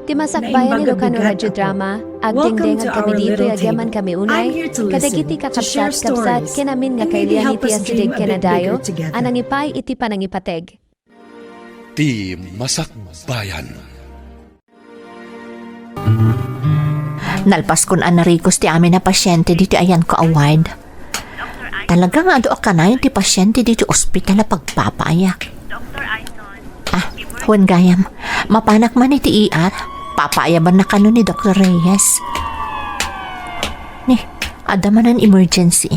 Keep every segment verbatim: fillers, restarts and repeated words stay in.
Ti Masakbayan Ilocano Radyo Drama, agdengdeng kami ditoy agyaman kami unay, kadagiti kakabsat-kabsat ken amin nga kailian iti asideg ken adayo a nangipaay iti panangipateg. Ti Masakbayan. Nalpaskon a narikos ti amin a pasiente ditoy ayanko a ward. Talaga nga adu a kanayon ti pasiente ditoy ospital a pagpapaayak. Ah, wen gayam, mapanak man iti E R. Papaayabanna kano ni Doktor Reyes. Ni, adda manen emergency.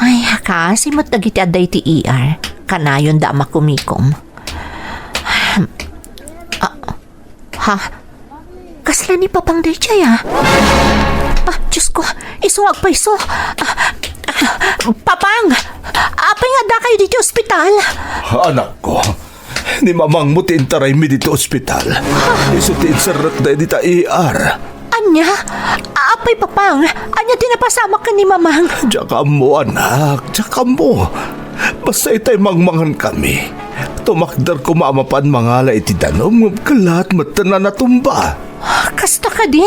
Ay, kaasi met dagiti adda iti E R. Kanayonda a makumikom. Ah, ha? Kasla ni Papang daydiay, ah? Ah, Diyos ko, isu nga agpayso. Ah, ah, Papang! Apay nga addakayo ditoy ospital? Anakko, ni mamangmo ti intaraymi ditoy ospital. Isu ti inserrekda dita E R. Ania? Apay, Papang? Ania ti napasamak ken ni Mamang? Diak ammo, anak. Diak ammo. Basta itay mangmangan kami. Tumakder koma a mapan mangala iti danum ngem kellat metten a natumba. Kasta kadi?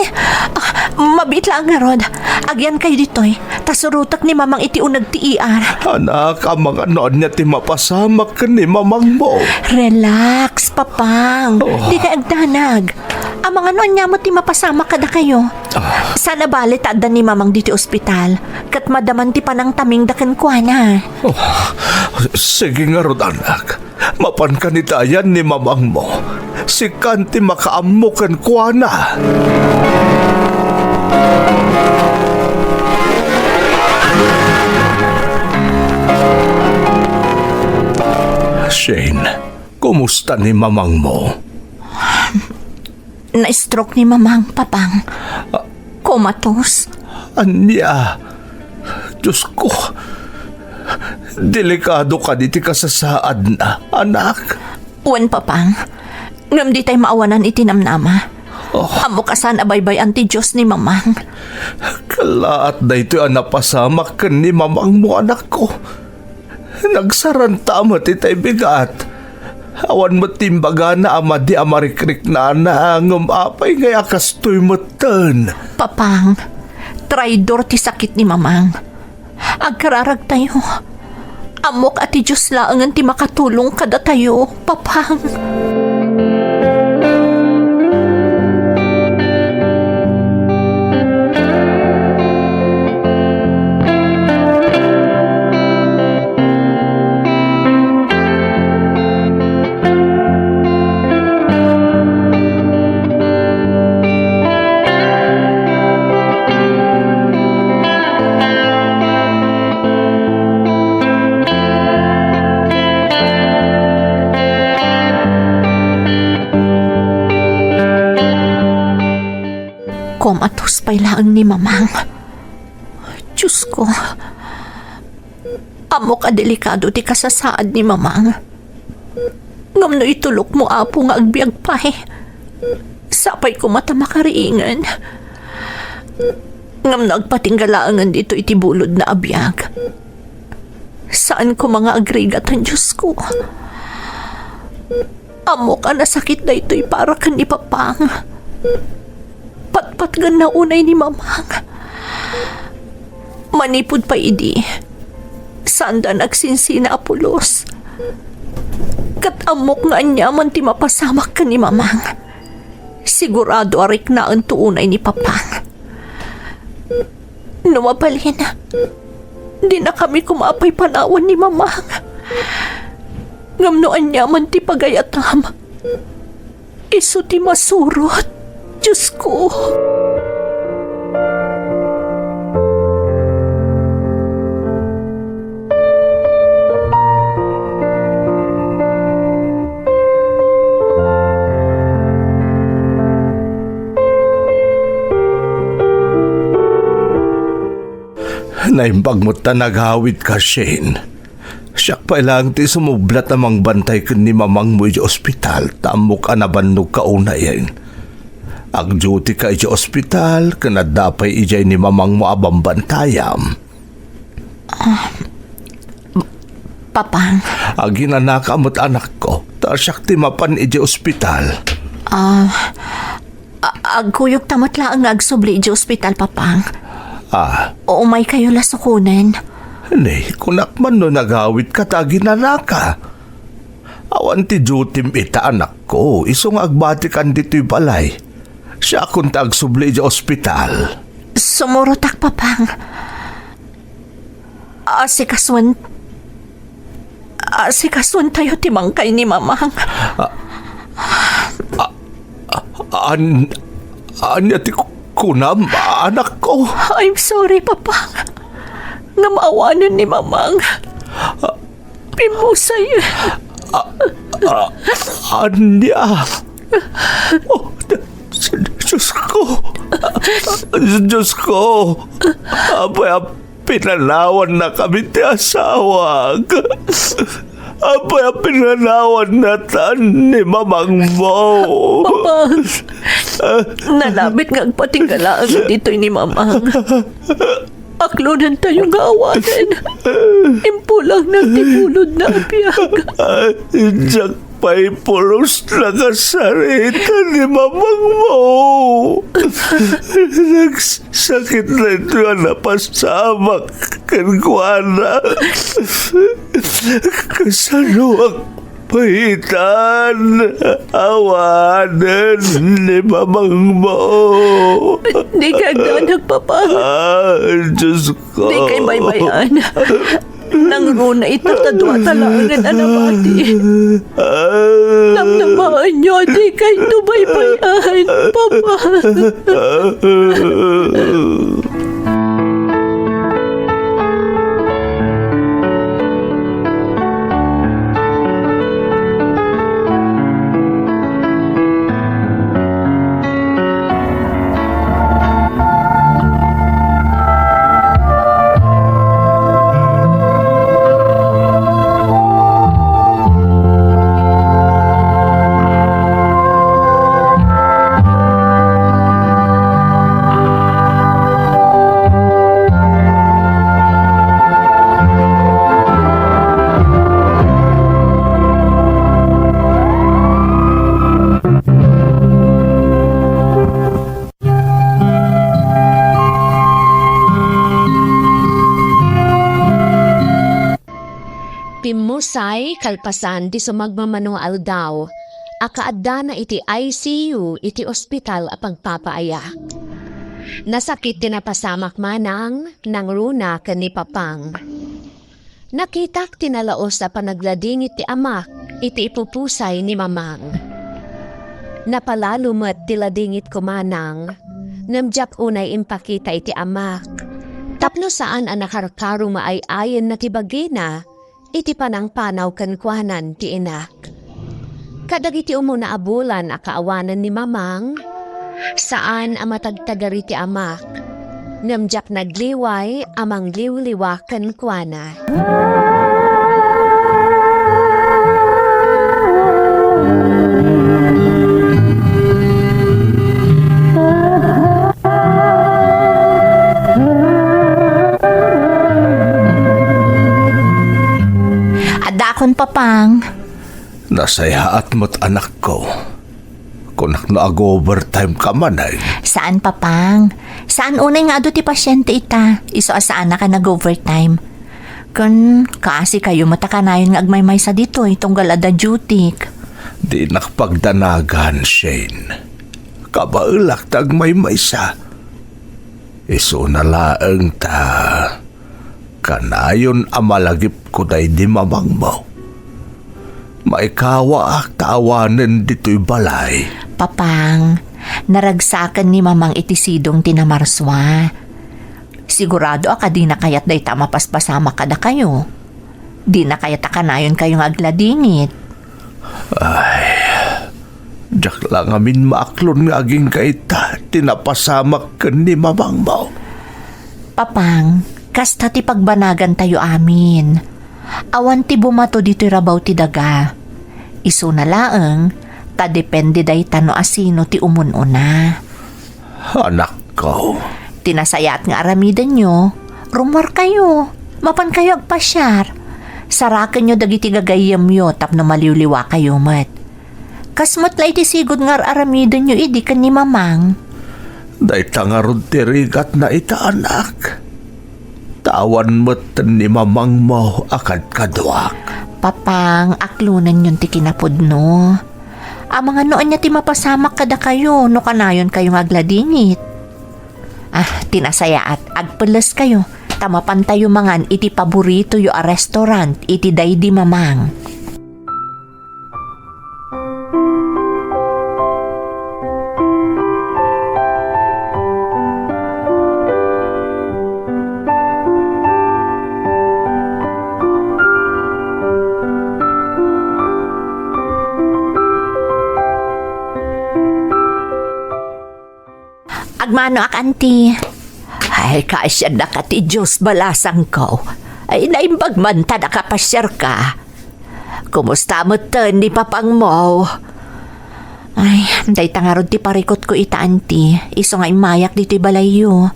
Ah, mabiit laeng ngarud. Agyankayo ditoy. Ta surotek ni Mamang iti uneg ti E R. Anak, amangan no ania ti mapasamak ken ni mamangmo. Relax, Papang. Oh. Dikay agdanag. Amangan no ania met ti mapasamak kadakayo. Ah. Saan a bale ta adda ni Mamang ditoy ospital. Ket madaman ti panangtamingda kenkuana. Oh, sige ngarud, anak. Mapankan iti ayan ni mamangmo. Sikan ti makaammo kenkuana. Shane, kumusta ni mamangmo? Na-stroke ni Mamang, Papang. Ah. Comatose. Ania? Diyos ko, delikado kadi ti kasasaadna, anak. Wen, Papang. Ngem ditay maawanan iti namnama. Oh. Ammok a saan a baybay-an ti Dios ni Mamang. Kellaat daytoy a napasamak ken ni mamangmo, anakko. Nagsaranta met itay bigat. Awan met ti imbagana a madi a marikriknana, ngem apay ngay a kastoy metten? Papang, traidor ti sakit ni Mamang. Agkararagtayo. Ammok a ti Dios laengen ti makatulong kadatayo, Papang. Comatose pay laeng ni Mamang. Diyos ko, ammok a delikado ti kasasaad ni Mamang. Ngem no itulokmo, Apo, nga agbiag pay, sapay koma ta makariingen. Ngem no agpatingga laengen ditoy iti bulodna a biag, saan koma nga agrigatan, Diyos ko. Ammok a nasakit daytoy para ken ni Papang. Patpatgenna unay ni Mamang. Manipud pay idi, saanda nagsinsina a pulos. Ket ammok nga aniaman ti mapasamak ken ni Mamang. Sigurado a riknaento unay ni Papang. No mabalin, dinakami koma a paypanawan ni Mamang. Ngem no aniaman ti pagayatam, isu ti masurot, Diyos ko. Naimbag met ta nagawidka, Shane. Siak pay laeng ti sumublat a mangbantay ken ni mamangmo idiay ospital, ta ammok a nabannogka unayen. Agdutika idiay ospital, ken adda pay idiay ni mamangmo a bambantayam. Ah, Papang. Aginanaka met, anakko, ta siak ti mapan idiay ospital. Ah, Agkuyogta met laeng nga agsubli idiay ospital, Papang. Ah. Umaykayo la sukonen. Ni, kunak man no nagawitka ta aginanaka. Awan ti dutim ita, anakko, isu nga agbatikan ditoy balay. Siakon ti agsubli idiay ospital. Sumurotak, Papang. Asikasuen, asikasuentayo ti mangkay ni Mamang. Ah, ah, ah, an-, ania ti ku-, kunam, anakko? I'm sorry, Papang. Ngem awanen ni Mamang. Pimmusay. Ah, ah, ania? Oh, Diyos ko. Diyos ko. Apay a pinanawannakami ti asawak? Apay a pinanawannatan ni mamangmo? Papa, nalabit nga agpatingga laeng ditoy ni Mamang. Aklonentayo nga awanen. Impulangna ti pulodna a biag. Ay, diak pay pulos nakasarita ni mamangmo. Nagsakit na ito a napasamak kenkuana. Kasanoak paitan, awanen ni mamangmo. Dikay agdanag, Papa. Ah, Diyos ko. Dikay baybay-an. Nangruna ita ta duata laengen a nabati. Ah. Namnamaenyo a dikayto baybay-an, Papa. Pimmusay kalpasan ti sumagmamano nga aldaw a kaaddana iti I C U iti ospital a pagpapaaya. Nasakit ti napasamak manang nangruna ken ni Papang. Nakitak ti nalaus a panagladingit ti amak iti ipupusay ni Mamang. Napalalo met ti ladingitko manang, ngem diak unay impakita iti amak tapno saan a nakarkaro nga ay-ayenna ti bagina iti panangpanaw kenkuanan ti inak. Kadagiti umuna a bulan a kaawanan ni Mamang, saan a matagtagari ti amak, ngem diak nagliway a mangliwliwa kenkuana. Adakon, Papang. Nasayaat met, anakko. Kunak no ag-overtime ka manen. Saan, Papang. Saan unay nga adu ti pasiente ita. Isu a saanak a nag-overtime. Ken kaasi kayo met a kanayon nga agmaymaysa ditoy tunggal adda duty-k. Dinak pagdanagan, Shane. Kabaelak ta agmaymaysa. Isuna laeng ta kanayon a malagipko daydi mamangmo. Maikawaak ta awanen ditoy balay. Papang, naragsaken ni Mamang iti sidong ti namarsua. Sigurado a kadina kayat dayta a mapaspasamak kadakayo. Dina kayat a kanayonkayo nga agladingit. Ay, diak la ngamin maaklon nga agingga ita ti napasamak ken ni mamangmo. Papang, kasta ti pagbanagantayo amin. Awan ti bumato ditoy rabaw ti daga. Isuna laeng, ta depende dayta no asino ti umun-una. Anakko. Ti nasayaat nga aramidenyo, rummuarkayo, mapankayo agpasiar. Sarakenyo dagiti gagayyemyo tapno maliwliwakayo met. Kas met la iti sigud nga ar-aramidenyo idi ken ni Mamang. Dayta ngarud ti rigatna ita, anak. Ta awan met ni Mamangmo a kadkaduak. Papang, aklonenyon ti kinapudno. Amangan no ania ti mapasamak kadakayo no kanayonkayo nga agladingit. Ah, ti nasayaat, agpelleskayo, ta mapantayo mangan iti paboritoyo a restaurant iti daydi Mamang. Agmanoak, Auntie. Ay, kaasiannaka ti Dios, balasangko. Ay, naimbag man ta nakapasiarka. Kumusta metten ni Papangmo? Ay, dayta ngarud ti parikutko ita, Auntie. Isu nga immayak ditoy balayyo.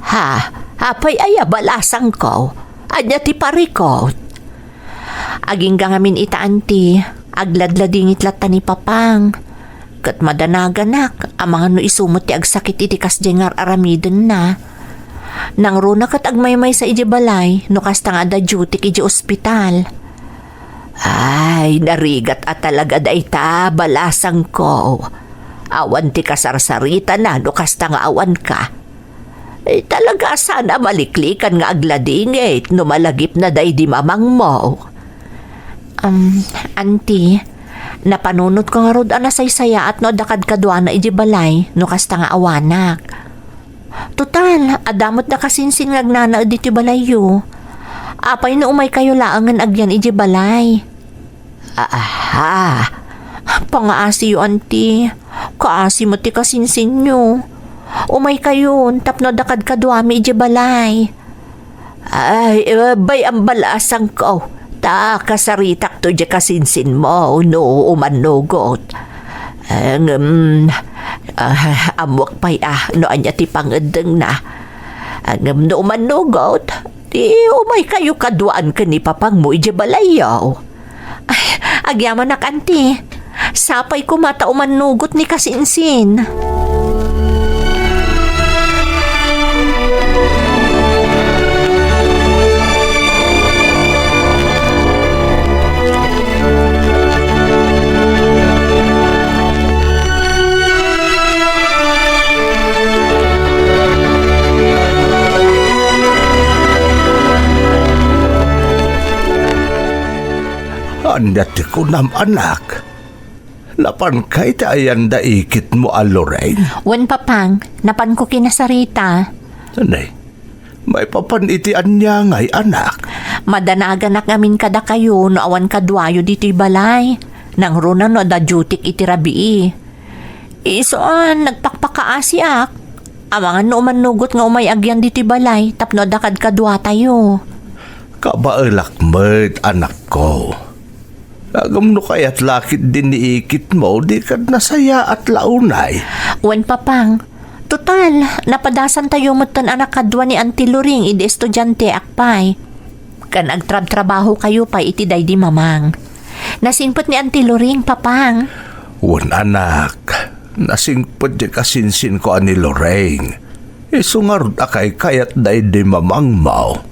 Ha? Apay aya, balasangko? Ania ti parikut? Agingga ngamin ita, Auntie. Agladladingit latta ni Papang. Ket madanaganak, amangan no isu met ti agsakit iti kasdiay nga ar-aramidenna. Nangruna ket agmaymaysa idiay balay no kasta nga adda duty-k idiay ospital. Ay, narigat a talaga dayta, balasangko. Awan ti kasarsaritana no kasta nga awanka. Ay, talaga saan a maliklikan nga agladingit no malagipna daydi Mamangmo. Um, Auntie, napanunotko ngarud a nasaysayaat no adda kadkaduana idiay balay no kasta nga awanak. Total, adda met da kasinsin nga agnanaed ditoy balayyo. Apay no umaykayo laengen agyan idiay balay? Aha! Pangaasiyo, Auntie. Kaasi met ti kasinsinyo. Umaykayon tapno adda kadkaduami idiay balay. Ay, eh, bay-am, balasangko. Ta kasaritakto diay kasinsinmo no umannugot. Eh, ngem, ah, ammoak pay a no ania ti pangeddengna. Ah, ngem no umannugot, di umaykayo kaduaan ken ni Papangmo idiay balayyo. Ay, agyamanak, Auntie. Sapay koma ta umannugot ni kasinsin. Ania ti kunam, anak? Napanka iti ayan da ikitmo a Lorraine? Wen, Papang, napanko kinasarita. Nay, maipapan iti ania ngay, anak? Madanaganak ngamin kadakayo no awan kaduayo ditoy balay. Nangruna no adda duty-k iti rabii. Isu a nagpakpakaasiak. Amangan no umannugot nga umay agyan ditoy balay tapno adda kadkaduatayo. Kabaelak met, anakko. Ngem no kayat la ketdi ni ikitmo, di kad nasayaat la unay. Wen, Papang. Total, napadasantayo metten a nakadua ni Auntie Loring idi estudianteak pay. Ken agtrabtrabahokayo pay iti daydi Mamang. Nasingpet ni Auntie Loring, Papang. Wen, anak, nasingpet ti kasinsinko a ni Loring. Isu ngarud a kaykayat daydi Mamangmo.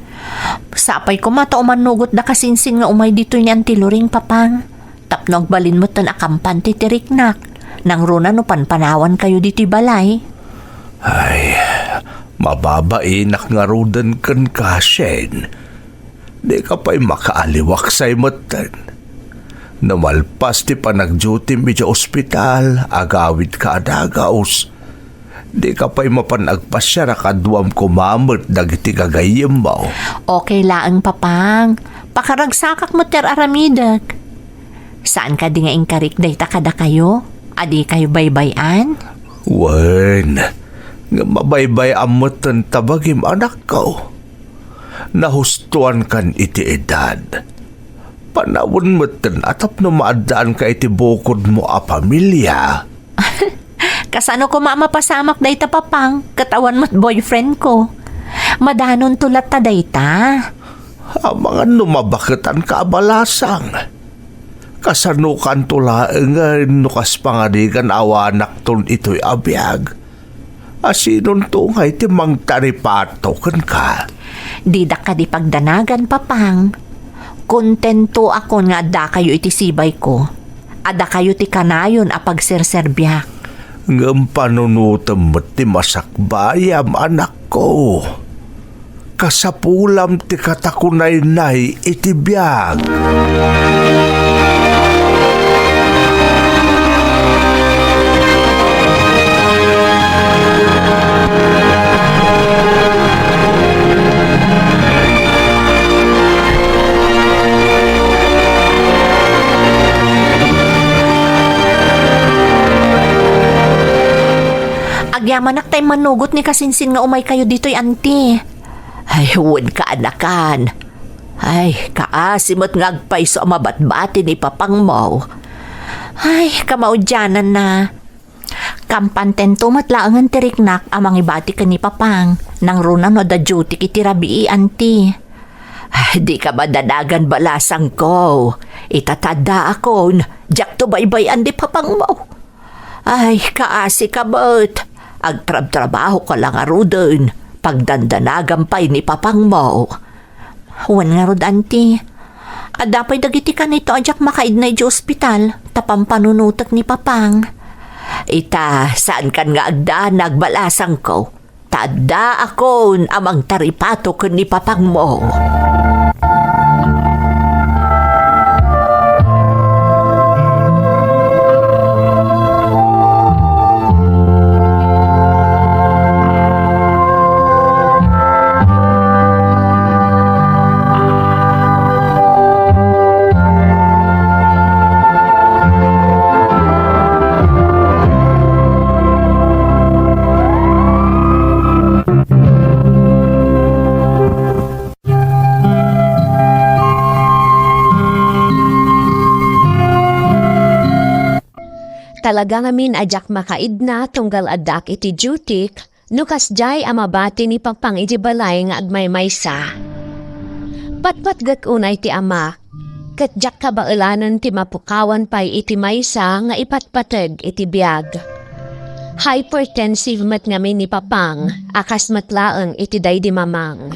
Sapay koma ta umannugot da kasinsin nga umay ditoy ni Auntie Loring, Papang. Tapno agbalin metten a kampan ti tiriknak. Nangruna no panpanawankayo ditoy balay. Ay, mababainak ngaruden kenka, Shane. Dika pay makaaliwaksay metten. No malpas ti panagdutim idiay ospital, agawidka a dagus. Dika pay mapan agpasiar a kaduam koma met dagiti gagayyemmo. Okay laeng, Papang. Pakaragsakak met ti ar-aramidek. Saan kadi nga inkarik dayta kadakayo? A dikayo baybay-an? Wen, ngem mabaybay-am metten ta bagim, anakko. Nahustoankan iti edad. Panawen metten a tapno maaddaanka iti bukodmo a pamilia. Kasano koma a mapasamak dayta, Papang, ket awan met boyfriend ko? Madanonto latta dayta. Amangan no mabaketanka a balasang. Kasanokanto laengen no kas pangarigan awanakton itoy a biag? Asinonto ngay ti mangtaripato kenka? Didak kadi pagdanagan, Papang. Kontentoakon nga addakayo iti sibayko. Adakayo ti kanayon a pagserserbiak. Ngem panunotem met ti masakbayam, anakko. Kasapulam ti katakunaynay iti biag. Agyamanak ta immanugot ni Kasinsin nga umaykayo ditoy, anti. Ay, wen kaanakan. Ay, kaasi met nga agpayso a mabatbati ni papangmo. Ay, kamaudiananna. Kampantento met laengen ti riknak a mangibati ken ni papang, nangruna no adda duty iti rabii, anti. Ay, dika madanagan, balasangko. Ita ta addaakon, diakto baybay-an ni papangmo. Ay, kaasika met. Agtrabtrabahoka la ngaruden. Pagdandanagan pay ni papangmo. Wen ngarud, anti. Adda pay dagiti kanito a diak makaidna idiay ospital ta pampanunotek ni papang. Ita, saankan nga agdanag, balasangko. Ta addaakon a mangtaripato ken ni papangmo. Talaga ngamin a diak makaidna tunggal addaak iti duty, no kasdiay a mabati ni papang iti balay nga agmaymaysa. Patpatgek unay ti amak, ket diak kabaelanen ti mapukawan pay iti maysa nga ipatpateg iti biag. Hypertensive met ngamin ni papang a kas met laeng iti daydi mamang.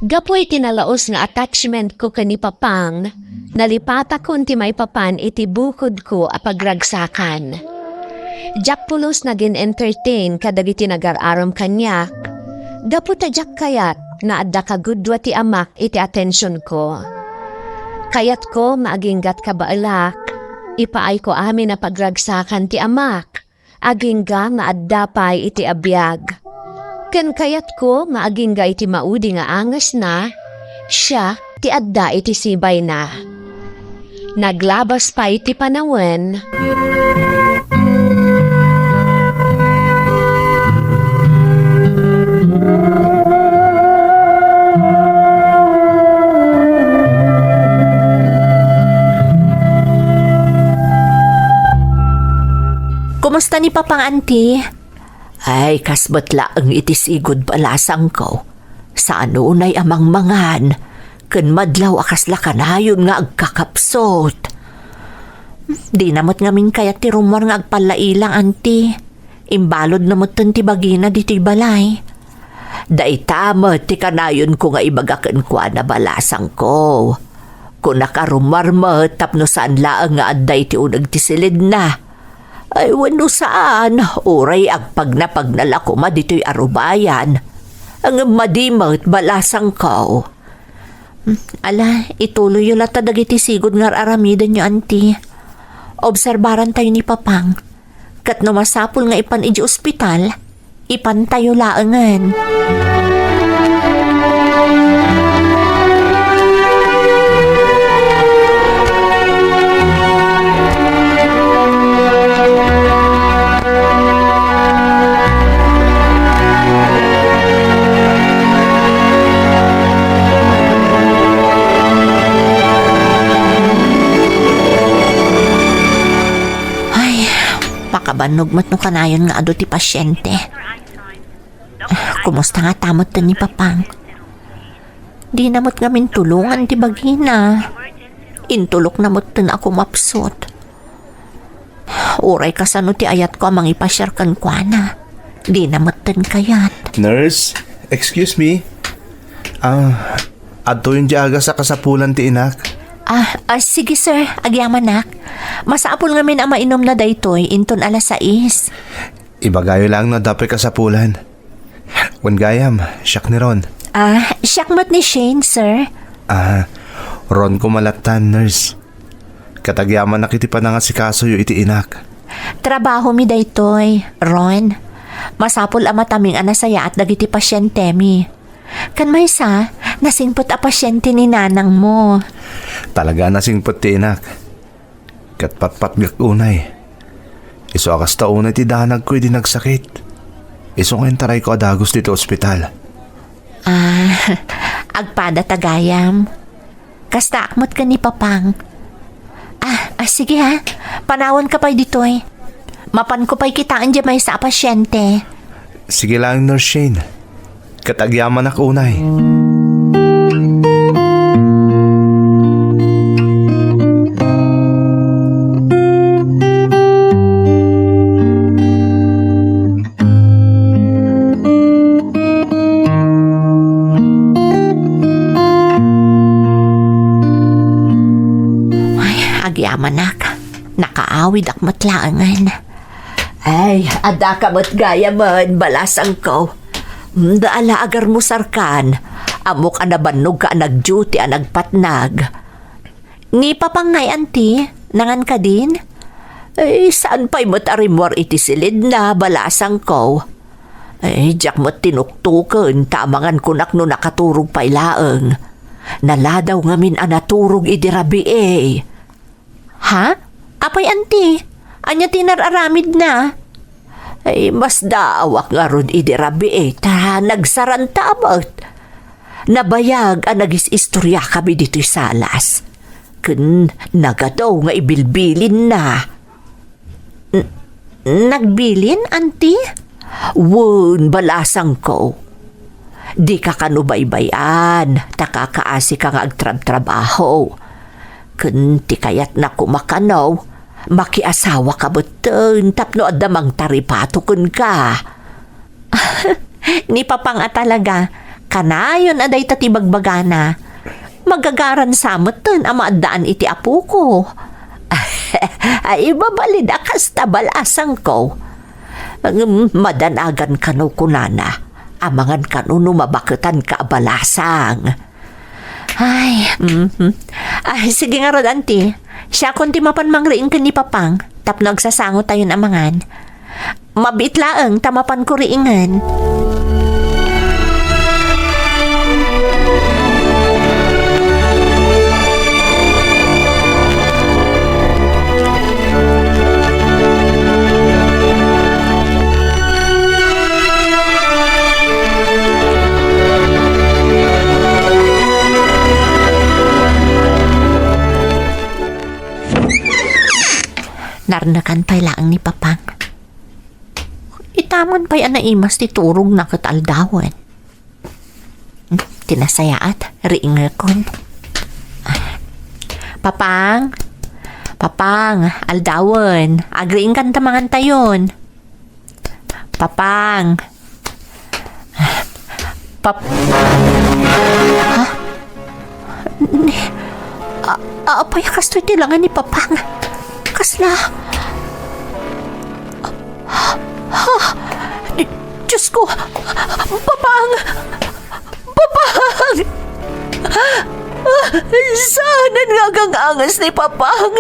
Gapu iti nalaus nga attachment ko ken ni papang, nalipatakon ti maipapan iti bukodko a pagragsakan. Diak pulos nagin-entertain kadagiti nagar-aram kaniak, gapu ta diak kayat nga adda kagudua ti amak iti atensionko. Kayatko nga aginggat kabaelak, ipaayko amin a pagragsakan ti amak, agingga nga adda pay iti abiag. Ken kayatko nga agingga iti maudi nga angesna, siak ti adda iti sibayna. Naglabas pay ti panawen. Kumusta ni Papang, Anti? Ay, kas met laeng iti sigud, balasangko. Saan unay a mangmangan, ken madlaw a kasla kanayon nga agkakapsut. Dina met ngamin kayat ti rummuar nga agpallailang, Anti. Imbaludna metten ti bagina ditoy balay. Dayta met ti kanayonko nga ibaga kenkuana, balasangko. Kunak a rummuar met tapno saan laeng nga adda iti uneg ti silidna. Ay, wenno saan, uray agpagnapagna la koma ditoy a rubayan. Ngem madi met, balasangko. Hmm, ala, ituloyyo latta dagiti sigud nga ar-aramidenyo, Anti. Obserbarantayo ni Papang. Ket no masapul nga ipan idiay ospital, ipantayo laengen. Ay, makabannog met no kanayon nga adu ti pasyente. Ah, kumusta ngata metten ni Papang? Dina met ngamin tulongan ti bagina. Intulokna metten a kumapsut. Uray kasano ti ayatko a mangipasiar kenkuana, dina metten kayat. Nurse, excuse me. Ah, adtoyen diay agas a kasapulan ti inak. Ah, ah, sige, sir. Agyamanak. Masapul ngamin a mainumna daytoy inton alas sais. Ibagayo laeng no adda pay kasapulan. Wen gayam, siak ni Ron. Ah, siak met ni Shane, sir. Ah, Ron koma lattan, nurse. Ket agyamanak iti panangasikasoyo iti inak. Trabahomi daytoy, Ron. Masapul a mataming a nasayaat dagiti pasientemi. Ken maysa, nasingpet a pasiente ni nanangmo. Talaga a nasingpet ti inak. Ket patpatgak unay. Isu a kasta unay ti danagko idi nagsakit. Isu nga intarayko a dagus ditoy ospital. Ah, agpada ta gayam. Kastaak met ken ni Papang. Ah, ah, sige ha. Panawanka pay ditoy. Mapanko pay kitaen diay maysa a pasiente. Sige laeng, Nurse Shane. Ket agyamanak unay. Ay, agyamanak. Nakaawidak met laengen. Ay, addaka met gayamen, balasangko. Mm, da ala agarmusarkan. Ammok a nabannogka a nag-duty a nagpatnag. Ni Papang ngay, Auntie, nangan kadin? Eh, saan pay met a rimmuar iti silidna, balasangko. Eh, diak met tinuktoken, ta amangan kunak no nakaturog pay laeng. Naladaw ngamin a naturog idi rabii. Ha? Apay, Auntie? Ania ti inar-aramidna? Ay, masdaawak ngarud idi rabii, ta nagsaranta met. Nabayag a nagis-istoriakami ditoy salas. Ken nagadaw nga ibilbilinna. N-, nagbilin, Auntie? Wen, balasangko. Dika kano baybay-an, ta kakaasika nga agtrabtrabaho. Ken ti kayatna koma kano, makiasawaka metten tapno adda mangtaripato kenka. Ni Papang a talaga, kanayon a dayta ti bagbagana. Magagaran sa metten a maaddaan iti apoko. Ay, mabalin a kasta, balasangko. Ngem madanagan kano kunana, amangan kano no mabaketanka a balasang. Ay, mhm. Ay, sige ngarud, Auntie. Siakon ti mapan mangriing ken ni Papang, tapno agsasangotayon a mangan. Mabiit laeng ta mapanko riingen. Narnekan pay laeng ni Papang. Itaman pay a naimas ti turogna ket aldawen. Hmm, ti nasayaat, riingekon. Papang, Papang, aldawen, agriingkan ta mangantayon. Papang. Pap-, ha? Ni, a-, a-, apay a kastoy ti langa ni Papang? Kasla? Ha? Di-, Diyos ko! Papang! Papang! Saanen nga agang-angas ni Papang!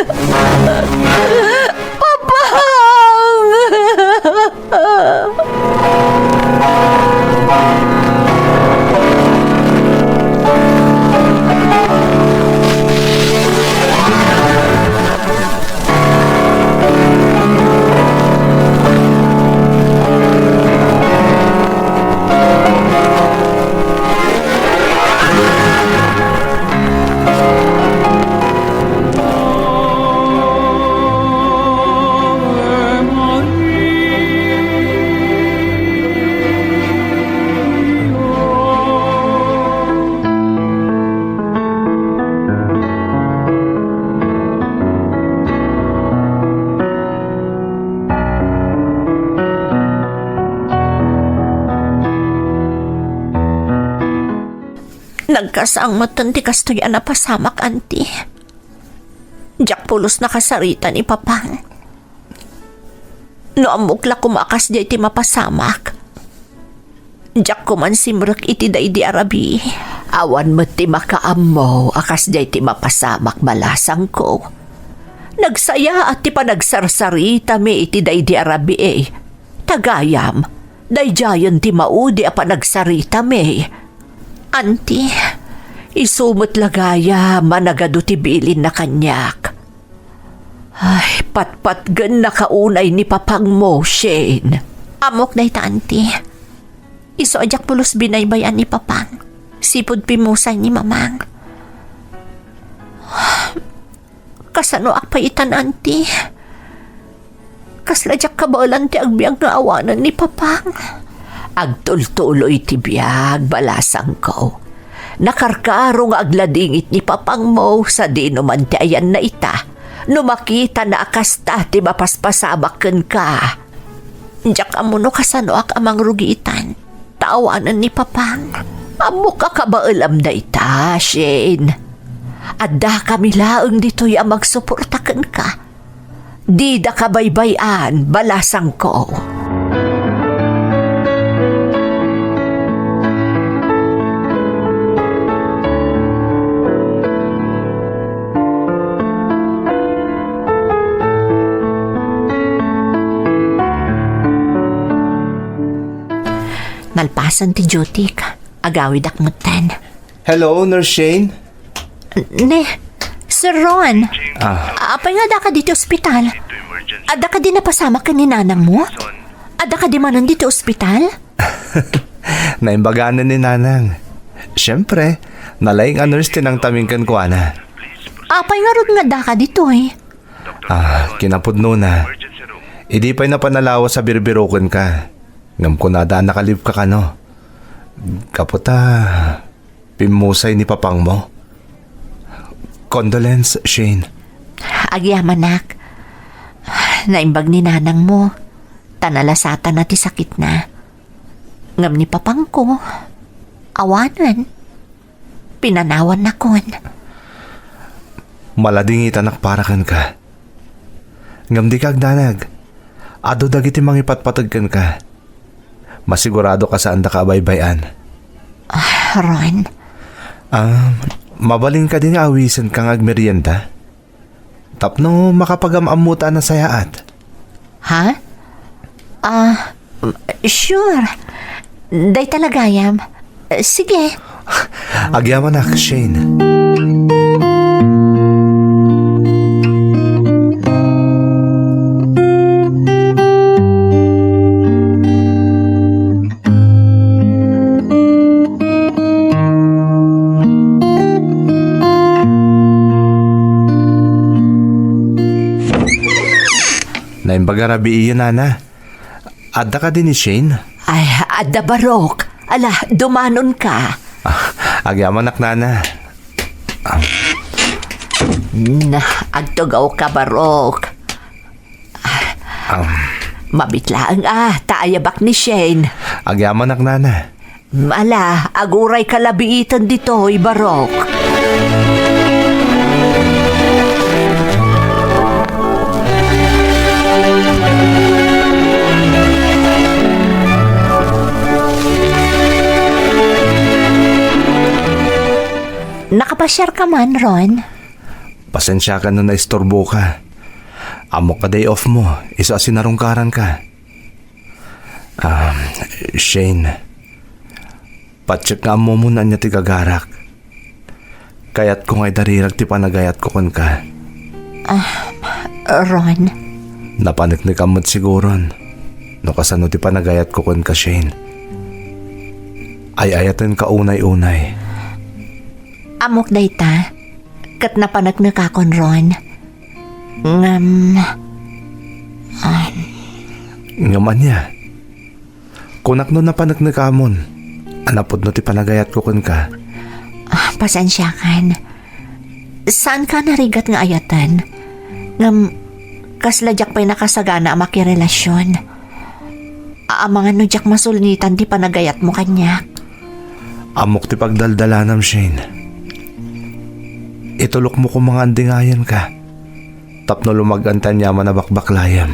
Papang! Nagkasang metten ti kastoy a napasamak, Auntie. Diak pulos nakasarita ni Papang. No ammok la koma a kasdiay ti mapasamak, diak koman simrek iti daydi a rabii. Awan met ti makaammo a kasdiay ti mapasamak, balasangko. Nagsayaat ti panagsarsaritami iti daydi a rabii. Ta gayam, daydiayen ti maudi a panagsaritami. Auntie, isu met la gayam a nagadu ti bilinna kaniak. Ay, patpatgennaka unay ni Papangmo, Shane. Ammok dayta, Auntie. Isu a diak pulos binaybay-an ni Papang. Sipud pimmusay ni Mamang. Kasanoak pay itan, Auntie? Kasla diak kabaelan ti agbiag nga awanen ni Papang. Agtultuloy ti biag, balasangko. Nakarkaro nga agladingit ni Papangmo sadino man ti ayanna ita no makitana a kasta ti mapaspasamak kenka. Diak ammo no kasanoak a mangrugi itan, ta awanen ni Papang. Ammok a kabaelam dayta, Shane. Addakami laeng ditoy a magsuporta kenka. Dida kabaybay-an, balasangko. Nalpasen ti duty-k, agawidak metten. Hello, Nurse Shane? Ne, Sir Ron. Ah. Apay nga addaka ditoy ospital? Adda kadi napasamak ken ni nanangmo? Adda kadi manen ditoy ospital? Naimbaganen ni nanang. Siyempre, nalaing a nurse ti nangtaming kenkuana. Apay ngarud nga addaka ditoy? Ah, kinapudnona. Idi pay napan a lawas a birbirokenka. Ngem kunada a naka-leave ka kano. Gapu ta pimmusay ni Papangmo. Condolence, Shane. Agyamanak. Naimbag ni nanangmo, ta nalasatana ti sakitna. Ngem ni Papangko, awanen. Pinanawannakon. Maladingitanak para kenka. Ngem dika agdanag. Adu dagiti mangipatpateg kenka. Masigurado a saandaka a baybay-an. Ah, Ron. Ah, mabalin kadi nga awisenka nga agmerienda? Tapno makapagam-ammota a nasayaat. Ha? Ah, sure. Dayta la gayam. Sige. Agyamanak, Shane. Naimbag a rabii, nana. Adda kadi ni Shane? Ay, adda barok. Ala, dumanonka. Ah, agyamanak, nana. Ah. Na, agtugawka barok. Ah. Mabit laeng a, ta ayabak ni Shane. Agyamanak, nana. Ala, agurayka la biiten ditoy, barok. Nakapasiarka man, Ron? Pasensiakan no naisturboka. Ammok a day off mo, isu a sinarungkaranka. Ah, Shane, patiek nga ammomon ania ti gagarak. Kayatko nga idarirag ti panagayatko kenka. Ah, Ron. Napaneknekam met siguron no kasano ti panagayatko kenka, Shane. Ay-ayatenka unay-unay. Ammok dayta, ket napaneknekakon, Ron. Ngem, ah, Ngem ania? Kunak no napaneknekamon a napudno ti panagayatko kenka. Ah, pasensiakan. Saanka a narigat nga ayaten. Ngem, kasla diak pay nakasagana a makirelasion. Amangan no diak masulnitan ti panagayatmo kaniak. Ammok ti pagdaldalanam, Shane. Itulokmo koma nga andingayenka tapno lumag-an ti aniaman a bakbaklayem.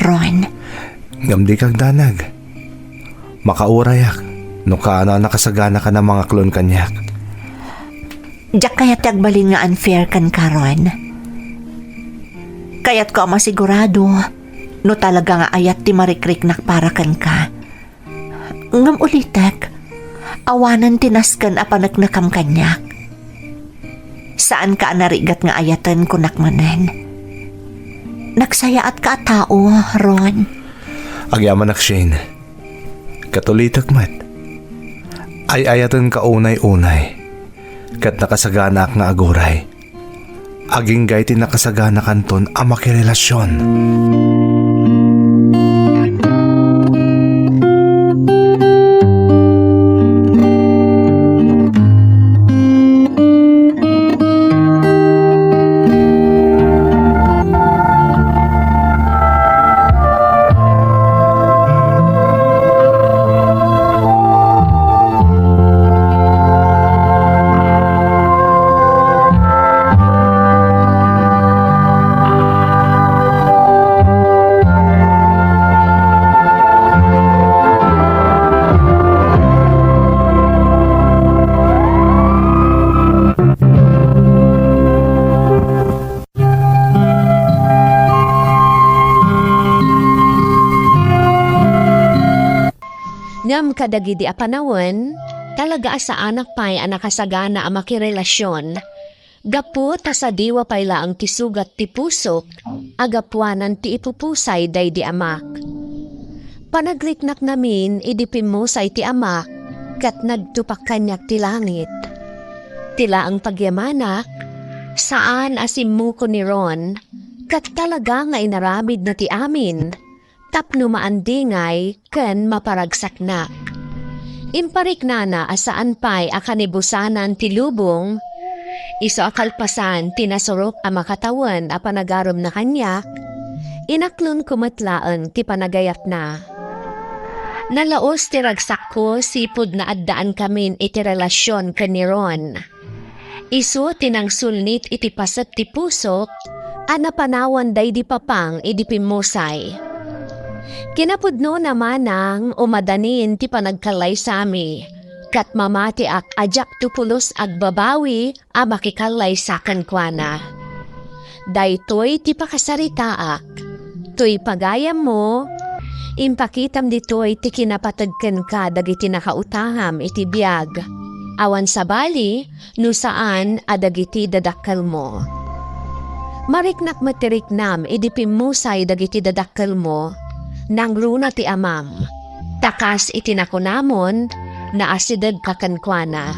Ron. Ngem dika agdanag. Makaurayak no kaano a nakasaganakan a mangaklon kaniak. Diak kayat ti agbalin nga unfair kenka, Ron. Kayatko a masigurado no talaga nga ayat ti marikriknak para kenka. Ngem ulitek, awanen ti nasken a paneknekam kaniak. Saanka a narigat nga ayaten, kunak manen. Nagsayaatka a tao, Ron. Agyamanak, Shane. Ket ulitek met. Ay-ayatenka unay-unay. Ket nakasaganaak nga aguray. Agingga iti nakasaganakanton a makirelasion. Ngem kadagidi a panawen, talaga a saanak pay a nakasagana a makirelasion. Gapu ta sadiwa pay laeng ti sugat ti pusok a gapuanan ti ipupusay daydi amak. Panagriknaknamin idi pimmusay ti amak ket nagtupak kaniak ti langit. Ti laeng pagyamanak, saan a simmuko ni Ron, ket talaga nga inaramidna ti amin tapno maandingay ken maparagsaknak. Impariknana a saan pay a kanibusanan ti lubong, isu a kalpasan ti nasurok a makatawen a panagaremna kaniak, inaklonko met laeng ti panagayatna. Nalaus ti ragsakko sipud naaddaankamin iti relasion ken ni Ron. Isu ti nangsulnit iti paset ti pusok a napanawan daydi papang idi pimmusay. Kinapudnona manang umadanin ti panagkallaysami, ket mamatiak a diakto pulos agbabawi a makikallaysa kenkuana. Daytoy ti pakasaritaak. Toy pagayammo, impakitam ditoy ti kinapateg kenka dagiti nakautangam iti biag. Awan sabali, no saan a dagiti dadakkelmo. Mariknak met ti riknam idi pimmusay dagiti dadakkelmo, nangruna ti amam. Ta kas iti nakunamon, naasidegka kenkuana.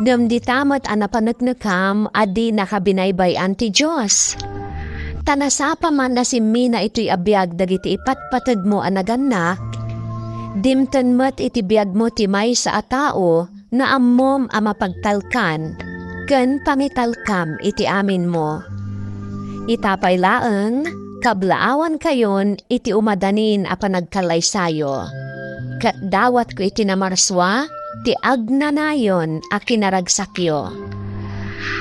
Ngem dita met a napaneknekam a di nakabinaybay-an ti Dios. Ta nasapa man a simmina itoy a biag dagiti ipatpategmo a nagannak, dimten met iti biagmo ti maysa a tao nga ammom a mapagtalkan ken pangitalkam iti aminmo. Ita pay laeng, kablaawankayon iti umadanin a panagkallaysayo. Ket dawatko iti namarsua ti agnanayon a kinaragsakyo.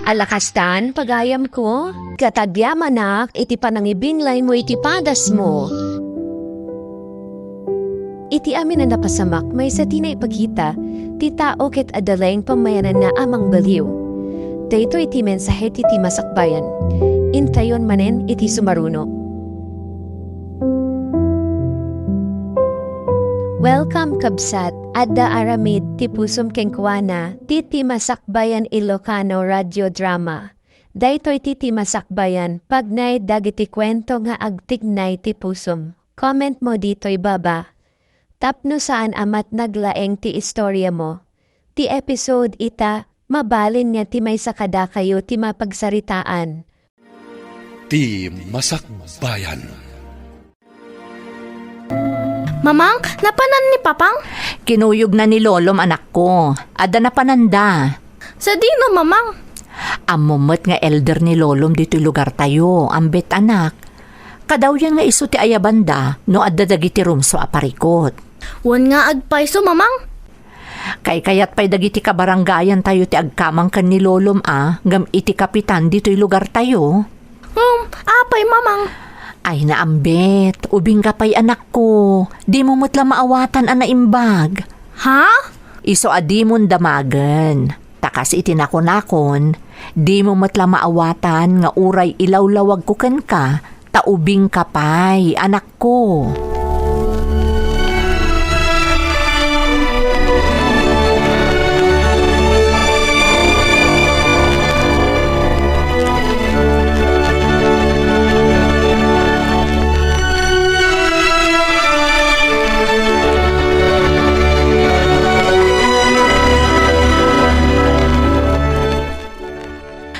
Ala kastan, pagayamko, ket agyamanak iti panangibinglaymo iti padasmo. Iti amin a napasamak, maysa ti naipakita ti tao ket adda laeng pammayananna a mangbaliw. Daytoy ti mensahe ti Timasakbayan. Intayon manen iti sumaruno. Welcome, kabsat. Adda aramid ti pusom kenkuana ti Timasakbayan Ilocano Radio Drama. Daytoy ti Timasakbayan, pagnaed dagiti kuento nga agtignay ti pusom. Comment mo ditoy baba. Tapno saan a met naglaeng ti istoriamo. Ti episode ita, mabalin nga ti maysa kadakayo ti mapagsaritaan. Ti Masakbayan. Mamang, napanan ni Papang? Kinuyogna ni Lolom, anakko. Adda napananda. Sadino, Mamang? Ammom met nga elder ni Lolom ditoy lugartayo, ambet, anak. Kadawyan nga isu ti ayabanda no adda dagiti rumsua a parikut. Wen nga agpayso, Mamang? Kaykayat pay dagiti kabarangayantayo ti agkamang ken ni lolom a ngem iti kapitan ditoy lugartayo. Ngem, apay, Mamang? Ay, naambit. Ubingka pay, anakko. Dimo met la maawatan a naimbag. Ha? Isu a dimon damagen. Ta kas iti nakunakon, dimo met la maawatan nga uray ilawlawagko kenka, ta ubingka pay, anakko.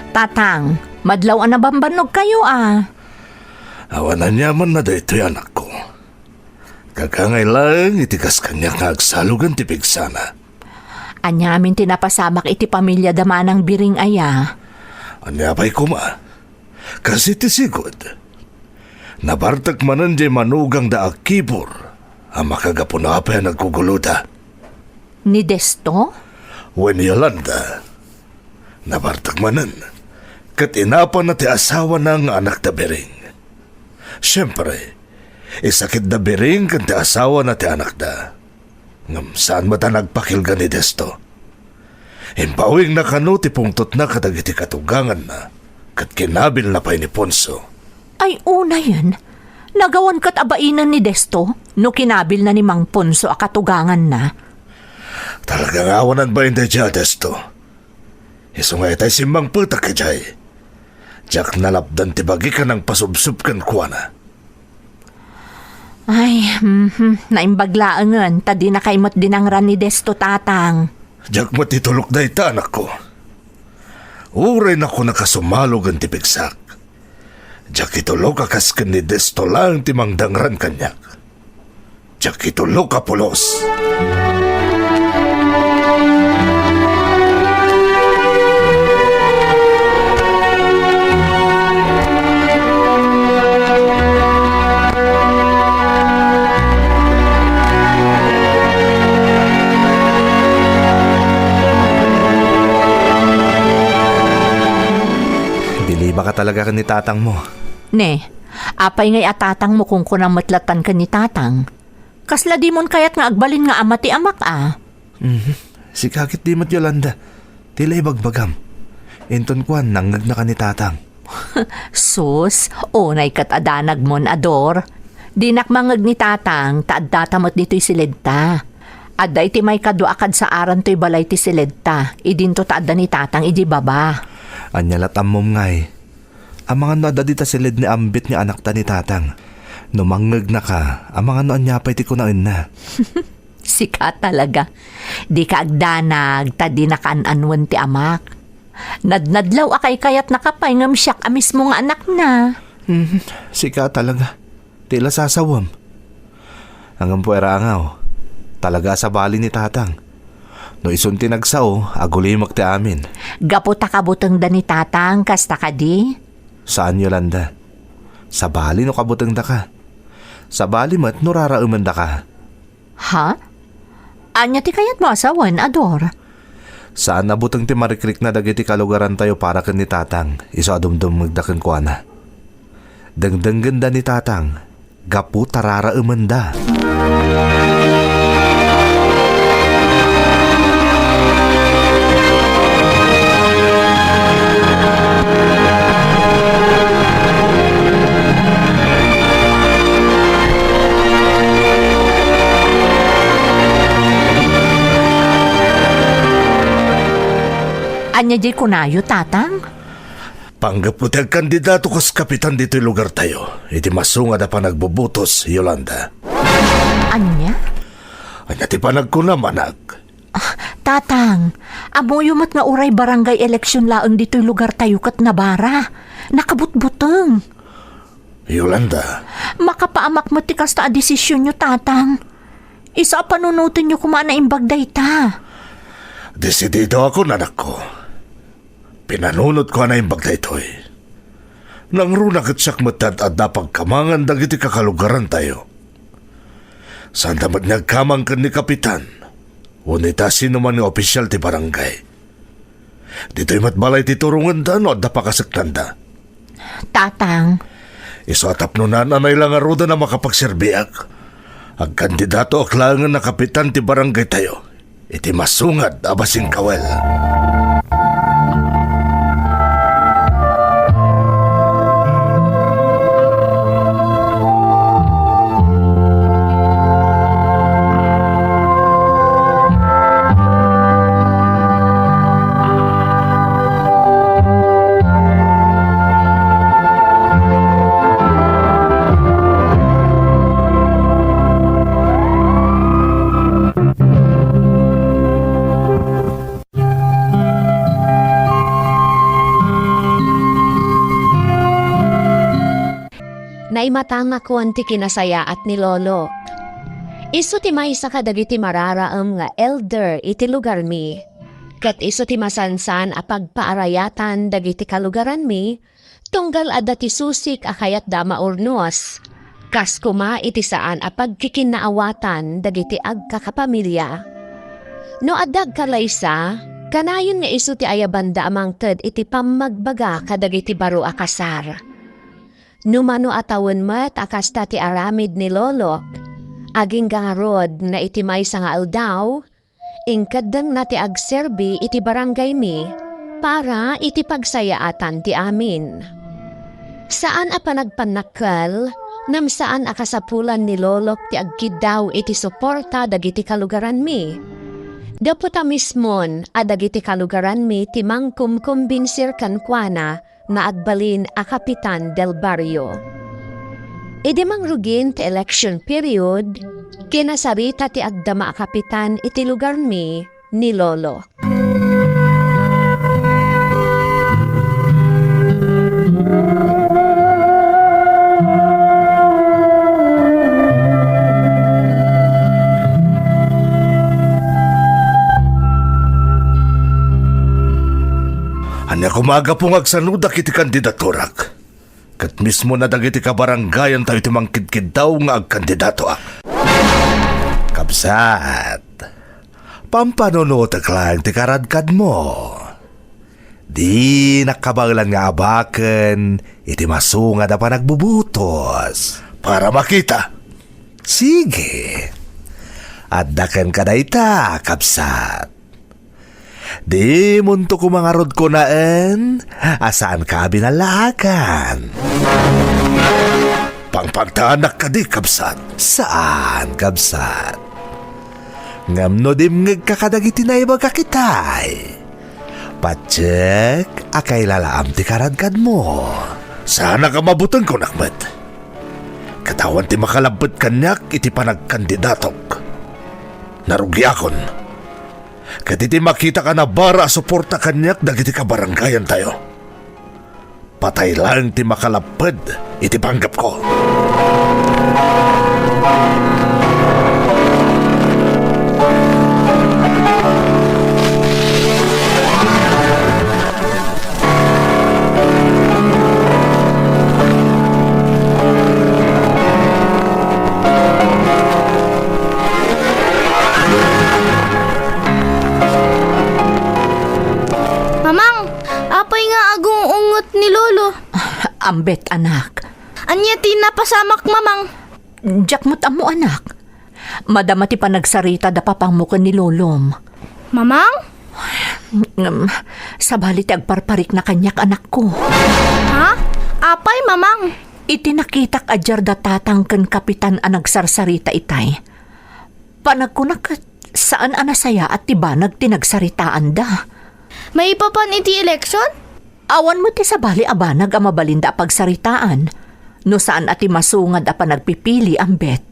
Tatang, madlaw a nabambannogkayo a. Awan aniamanna daytoy, anakko. Kagangay laeng iti kas kaniak nga agsalugen ti pigsana. Aniamin ti napasamak iti pamiliada Manang Biring aya? Ania pay koma? Kas iti sigud, nabartek manen diay manugangda a Kibor a makagapuna pay a nagguguloda. Ni Desto? Wen, Yolanda. Nabartek manen, ket inapanna ti asawana nga anakda Biring. Siempre, isakitda Biring ken ti asawana ti anakda. Ngem saan met a nagpakilga ni Desto. Imbawingna kano ti pungtotna kadagiti katuganganna, ket kinabilna pay ni Ponso. Ay, unayen, nagawan ket a bainen ni Desto no kinabilna ni Mang Ponso a katuganganna. Talaga nga awanan bain daydiay a Desto. Isu nga itay simmangpetak idiay. Diak nalapdan ti bagik a nangpasubsob kenkuana. Ay, mhm, naimbag laengen, ta dinakay met dinangran ni Desto, Tatang. Diak met itulok dayta, anakko. Uray nakunaka sumalogen ti pigsak. Diak itulok a kas ken ni Desto laeng ti mangdangran kaniak. Diak itulok a pulos. Bilibaka talaga ken ni tatangmo. Ne, apay ngay a tatangmo kunkunam met lattan ken ni tatang? Kasla dimon kayat nga agbalin nga ama ti amak a? Mhm. Sika ket di met, Yolanda. Ti la ibagbagam. Inton kuan, nangngegnaka ni tatang. Sus, unay ket a danagmon, Ador. Dinak mangngeg ni tatang, ta addata met ditoy siledta. Adda iti maikadua a kadsaaran toy balay ti siledta, idinto ta adda ni tatang idi baba. Ania lat ammom ngay? Amangan no adda dita siled ni Ambit nga anakta ni tatang. No mangngegna ka, amangan no ania pay ti kunaenna. Sika talaga. Dika agdanag, ta dinaka an-anuen ti amak. Nadnadlaw a kaykayatnaka pay ngem siak a mismo nga anakna. Mhm, sika talaga. Ti la sasawem. Ngem puera angaw, talaga a sabali ni tatang. No isun ti nagsao, agulimek ti amin. Gapu ta kabutengda ni tatang, kasta kadi? Saan, Yolanda. Sabali no kabutengdaka. Sabali met no raraemendaka. Ha? Ania ti kayatmo a sawen, Ador? Saan a buteng ti marikrikna dagiti kalugarantayo para ken ni tatang, isu a dumdumngegda kenkuana. Dengdenggenda ni tatang, gapu ta raraemenda. Ania diay kunayo, Tatang? Panggepko ti agkandidato kas kapitan ditoy lugartayo iti masungad a panagbubutos, Yolanda. Ania? Ania ti panagkunam, anak? Ah, Tatang, ammoyo met nga uray barangay election laeng ditoy lugartayo ket nabara. Nakabutbuteng. Yolanda. Makapaamak met ti kasta a desisionyo, Tatang. Isu a panunotenyo koma a naimbag dayta. Desididoakon, anakko. Pinanunotko a naimbag daytoy. Nangruna ket siak met ti ad-adda pagkamangan dagiti kakalugarantayo. Saanda met nga agkamang ken ni Kapitan. Wenno ita sinoman nga opisyal ti barangay. Ditoy met balay ti turongenda no adda pakaseknanda. Tatang. Isu a tapno naan a naila ngaruden a makapagserbiak, agkandidatoak laengen a kapitan ti barangaytayo iti masungad a basingkawel. Naimatangakon ti kinasayaat ni Lolo. Isu ti maysa kadagiti mararaem nga elder iti lugarmi, ket isu ti masansan a pagpaarayatan dagiti kalugaranmi, tunggal adda ti susik a kayatda a maurnos, kas koma iti saan a pagkikinnaawatan dagiti agkakapamilia. No adda agkalaysa, kanayon nga isu ti ayabanda a mangted iti pammagbaga kadagiti baro a kasar. No mano a tawen met a kasta ti aramid ni Lolok, agingga ngarud nga iti maysa nga aldaw, inkeddengna ti agserbi iti barangaymi para iti pagsayaatan ti amin. Saan a panagpannakkel, ngem saan a kasapulan ni Lolok ti agkiddaw iti suporta dagiti kalugaranmi. Gapu ta mismon a dagiti kalugaranmi ti mangkumkumbinsir kenkuana nga agbalin a kapitan del barrio. Idi mangrugin ti election period, kinasarita ti agdama a kapitan iti lugarmi ni Lolo. Ania koma a gapu nga agsanodak iti kandidaturak? Ket mismo na dagiti kabarangayantayo ti mangkidkiddaw nga agkandidatoak. Kabsat, pampanunotek laeng ti karadkadmo. Dinak kabaelan nga abaken iti masungad a panagbubutos. Para makita. Sige. Adda kenka dayta, kabsat. Dimonto koma ngarud kunaen a saanka a binallaagan. Pangpagtaanak kadi, kabsat? Saan, kabsat. Ngem no dimngegka kadagiti naibagak itay, patiek a kailalaam ti karadkadmo. Saanak a mabuteng, kunak met. Ket awan ti makalabbet kaniak iti panagkandidatok. Narugiakon. Ket iti makitak a nabara a suporta kaniak dagiti kabarangayantayo, patay laeng ti makalapped iti panggepko. Mamang, apay nga agung-unget ni Lolo? Ambet, anak. Ania ti napasamak, Mamang? Diak met ammo, anak. Madama ti panagsarita da papangmo ken ni lolom. Mamang? Ngem, sabali ti agparparikna kaniak, anakko. Ha? Apay, Mamang? Iti nakitak a diar da tatang ken kapitan a nagsarsarita itay, panagkunak ket saan a nasayaat ti banag ti nagsaritaanda. Maipapan iti eleksyon? Awan met ti sabali a banag a mabalinda a pagsaritaan, no saan a ti masungad a panagpipili, ambet.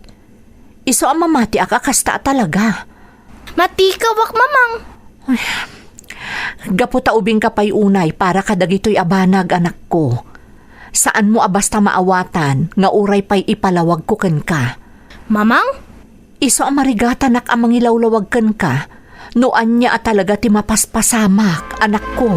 Isu a mamatiak a kasta a talaga. Matikawak, Mamang. Ay, gapu ta ubingka pay unay para kadagitoy a banag, anakko. Saanmo a basta maawatan nga uray pay ipalawagko kenka. Mamang? Isu a marigatanak a mangilawlawag kenka no ania a talaga ti mapaspasamak, anakko.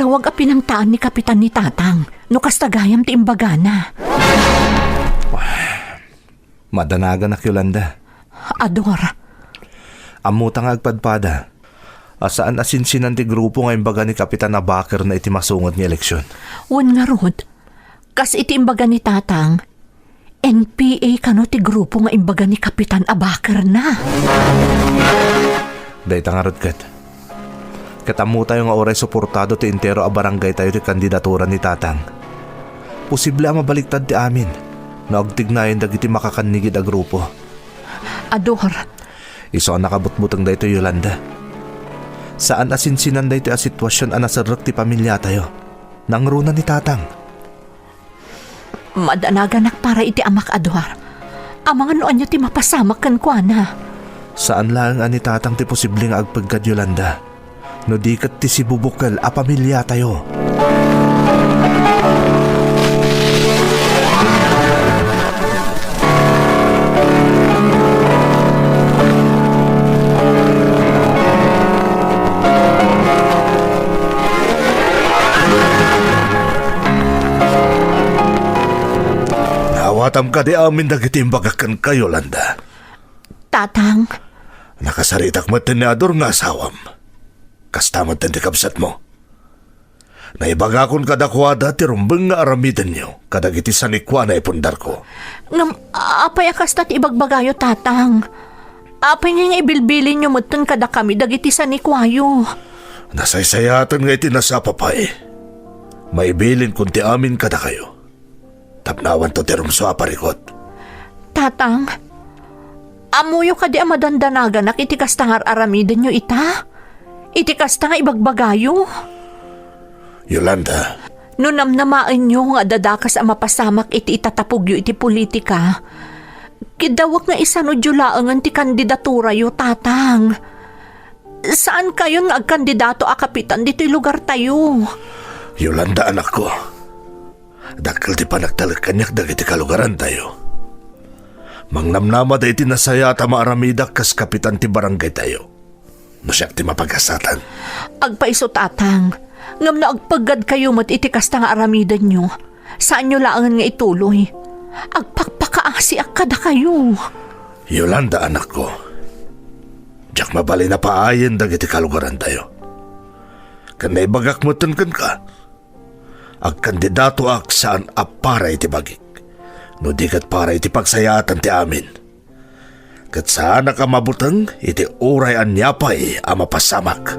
Agtawag a pinangtaan ni Kapitan ni Tatang, no kasta gayam ti imbagana. Madanaganak, Yolanda. Ador. Ammota nga agpadpada a saan a sinsinan ti grupo nga imbaga ni Kapitan a bakerna iti masungad nga eleksyon. Wen ngarud, kas iti imbaga ni Tatang, N P A kano ti grupo nga imbaga ni Kapitan a bakerna. Dayta ngarud ket. Ket ammotayo nga uray suportado ti entero a barangaytayo ti kandidatura ni Tatang. Posible a mabaliktad ti amin no agtignayen dagiti makakannigid a grupo. Ador. Isu a nakabutbuteng daytoy, Yolanda. Saan a sinsinan daytoy a situasion a naserrek ti pamiliatayo. Nangruna ni Tatang. Madanaganak para iti amak, Ador. Amangan no ania ti mapasamak kenkuana. Saan laeng a ni Tatang ti posible nga agpeggad, Yolanda, no di ket ti sibubukel a pamiliatayo. Naawatam kadi amin dagiti imbagak kenka, Yolanda? Tatang. Nakasaritak met ni Ador nga asawam. Kasta met ti kabsatmo. Naibagakon kadakuada ti rumbeng nga aramidenyo kadagiti sanikuana a ipundarko. Ngem, apay a kasta ti ibagbagayo, Tatang? Apay ngay nga ibilbilinyo metten kadakami dagiti sanikuayo? Nasaysayaten nga iti nasapa pay, maibilinkon ti amin kadakayo. Tapno awanto ti rumsua a parikut. Tatang, ammoyo kadi a madandanaganak iti kasta nga ar-aramidenyo ita? Iti kasta nga ibagbagayo? Yolanda. No namnamaenyo nga adda dakes a mapasamak iti itatapogyo iti politika, kidawek nga isanudyo laengen ti kandidaturayo, Tatang. Saankayon nga agkandidato a kapitan ditoy lugartayo. Yolanda, anakko, dakkel ti panagtalek kaniak dagiti kalugarantayo. Mangnamnamada iti nasayaat a maaramidak kas kapitan ti barangaytayo, no siak ti mapagasatan. Agpayso, Tatang, ngem no agpeggadkayo met iti kasta nga aramidenyo, saanyo laengen nga ituloy. Agpakpakaasiak kadakayo. Yolanda, anakko, diak mabalin a paayen dagiti kalugarantayo. Ken naibagak metten kenka, agkandidatoak saan a para iti bagik, no di ket para iti pagsayaatan ti amin. Ket saanak a mabuteng iti uray ania pay a mapasamak.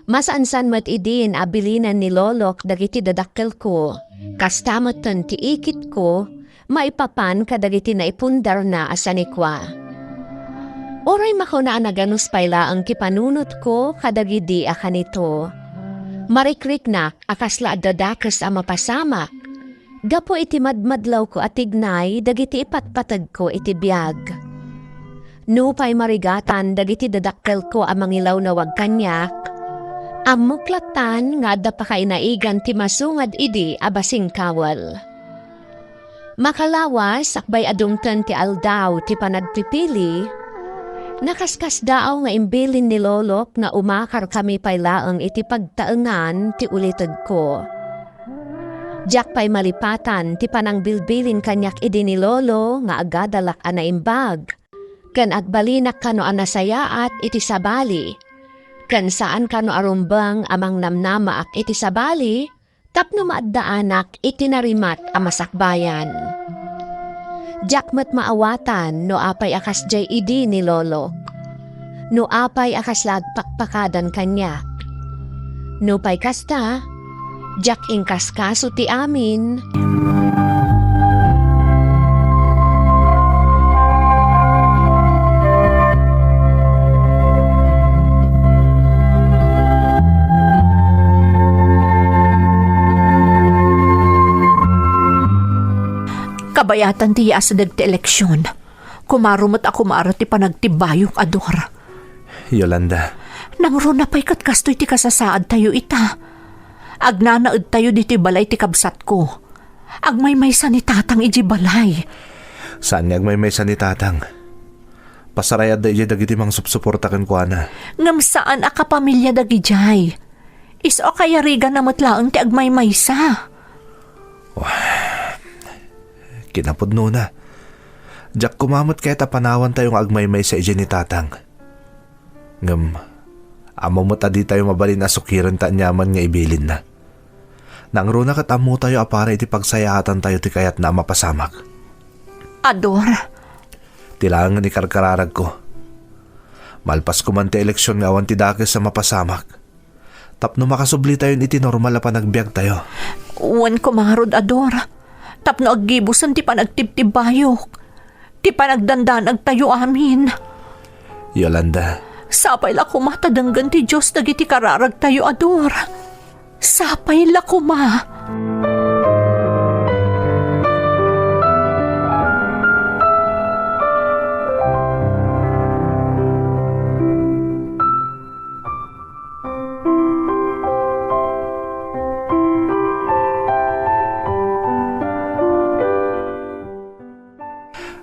Masansan met idin a bilinen ni Lolok dagiti dadakkelko. Kasta metten ti ikitko maipapan kadagiti naipundarna a sanikua. Uray makuna a naganus pay laeng ti panunotko kadagidi a kanito. Marikriknak a kasla adda dakes a mapasamak gapu iti madmadlawko a tignay dagiti ipatpategko iti biag. Nupay marigatan dagiti dadakkelko a mangilawnawag kaniak, ammok lattan nga adda pakainaigan ti masungad idi a basingkawel. Makalawas, sakbay a dumten ti aldaw ti panagpipili, nakaskasdaaw nga imbilin ni Lolok nga umakarkami pay laeng iti pagtaengan ti ulitegko. Diak pay malipatan ti panangbilbilin kaniak idi ni Lolo nga agadalak a naimbag, ken agbalinak kano a nasayaat iti sabali, ken saan kano a rumbeng a mangnamnamaak iti sabali tapno maaddaanak iti narimat a masakbayan. Diak met maawatan no apay a kasdiay idi ni Lolo. No apay a kasla agpakpakadan kaniak. Nupay kasta, diak inkaskaso ti amin. Kabayatan ti yasideg ti eleksion. Kumaro met a kumaro ti panagtibbayok, Ador. Yolanda. Nangruna pay ket kastoy ti kasasaadtayo ita. Agnanaedtayo ditoy balay ti kabsatko. Agmaymaysa ni Tatang idiay balay. Saan nga agmaymaysa ni Tatang? Pasarayadda idiay dagiti mangsupsuporta kenkuana. Ngem saan a kapamilya dagidiay. Isu a kayariganna met laeng ti agmaymaysa. Wah, kinapudnona. Diak koma met kayat a panawantayo nga agmaymaysa idiay ni Tatang. Ngem, ammo met a ditayo mabalin a sukiren ta aniaman nga ibilinna. Nangruna ket ammotayo a para iti pagsayaatantayo ti kayatna a mapasamak. Ador. Ti laengen ikarkararagko. Malpas koman ti eleksion nga awan ti dakes a mapasamak. Tapno makasublitayon iti normal a panagbiagtayo. Wen kumarod, Ador. Tapno aggibusen ti panagtibtibbayok. Ti panagdandanagtayo amin. Yolanda. Sapay la koma ta denggen ti Dios dagiti kararagtayo, Ador. Sapay la koma.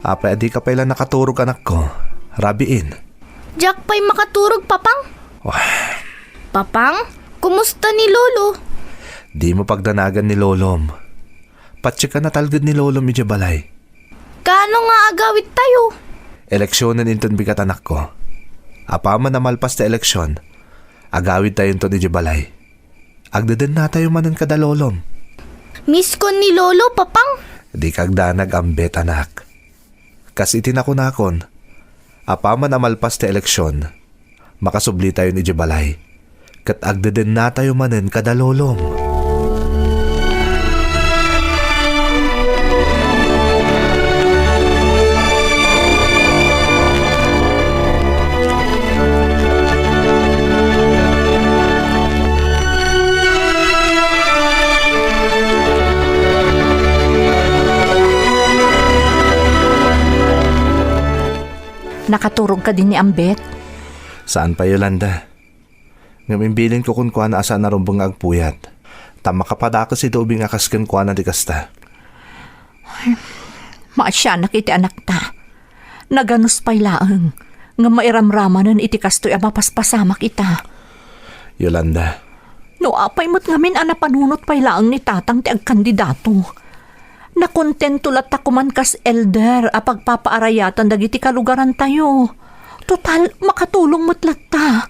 Apay a dika pay la nakaturog, anakko? Rabiin. Diak pay makaturog, Papang. Wah. Papang, kumusta ni Lolo? Dimo pagdanagan ni Lolom. Patsekka natalged ni Lolom idiay balay. Kaano nga agawidtayo? Eleksionen inton bigat, anakko. Apaman a malpas ti eleksion, agawidtayo inton idiay balay. Agdedennatayo manen kada Lolom. Misskon ni Lolo, Papang. Dika agdanag, Ambet, anak. Kas iti nakunakon, apaman a malpas ti eleksion, makasublitayon idiay balay, ket agdedennatayo manen kada Lolom. Nakaturog kadi ni Ambet? Saan pay, Yolanda. Ngem imbilinko kenkuana a saan a rumbeng nga agpuyat. Ta makapadakes iti ubing a kas kenkuana ti kasta. Ay, maasianak iti anakta. Naganus pay laeng, ngem mairamramanen iti kastoy a mapaspasamak ita. Yolanda. No apay met ngamin a napanunot pay laeng ni Tatang ti agkandidato. Nakontento latta koman kas elder a pagpapaarayatan dagiti kalugarantayo. Total, makatulong met latta.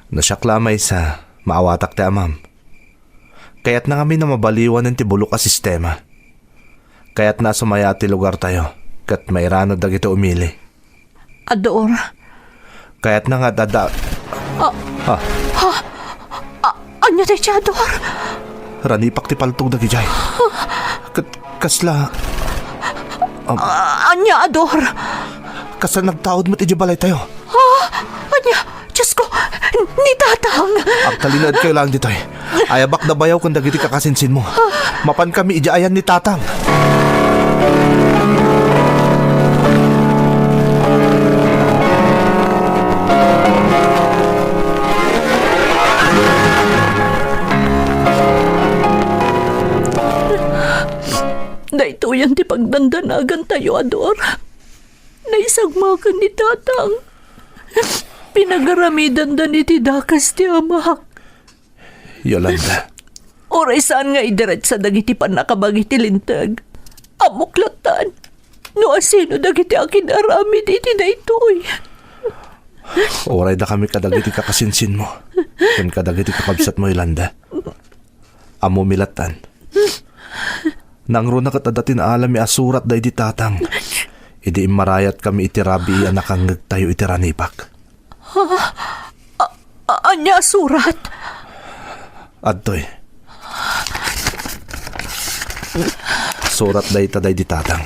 No siak la a maysa, maawatak ti amam. Kayatna ngamin a mabaliwanen ti bulok a sistema. Kayatna a sumayaat ti lugartayo, ket mairanod dagiti umili. Ador. Kayatna nga ad-, adda. Ah. Ah. Ah. Ah, ania dayta, Ador? Ranipak ti paltog dagidiay. Ket kasla, um, Ah, ania, Ador? Kasla nagtaud met idiay balaytayo. Ah, ania? Diosko, ni Tatang! Agtalinaedkayo laeng ditoy. Ayabak dabayaw ken dagiti kakasinsinmo. Mapankami idiay ayan ni Tatang. Daytoyen ti pagdandanagantayo, Ador. Naisagmakan ni Tatang. Pinagaramidanda iti dakes ti amak. Yolanda. Uray saan nga idiretsa dagiti pannakabagi ti Linteg, ammok lattan no asino dagiti akin-aramid iti daytoy. Uray dakami kadagiti kakasinsinmo ken kadagiti kakabsatmo, Yolanda. Ammomi lattan. Nangruna ket adda ti naalami a surat daydi tatang idi immarayatkami iti rabii a nakangngegtayo iti ranibak. A-, ania a surat? Adtoy. Surat dayta daydi tatang.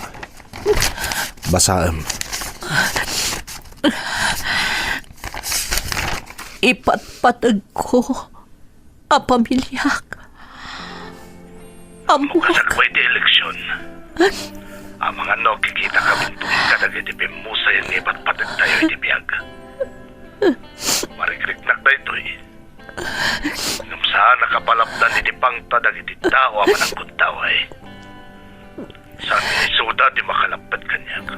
Basaem. Ipatpategko a pamiliak. Ammok. Kasano iti eleksyon? Amangan no kikita kami kadagiti pimmusayen nga ipatpategtayo iti biag. Marikriknak daytoy. Ngem saan a kapalapdan iti pangta dagiti tao a managkuntaway. Saan nga isuda ti makalapped kaniak.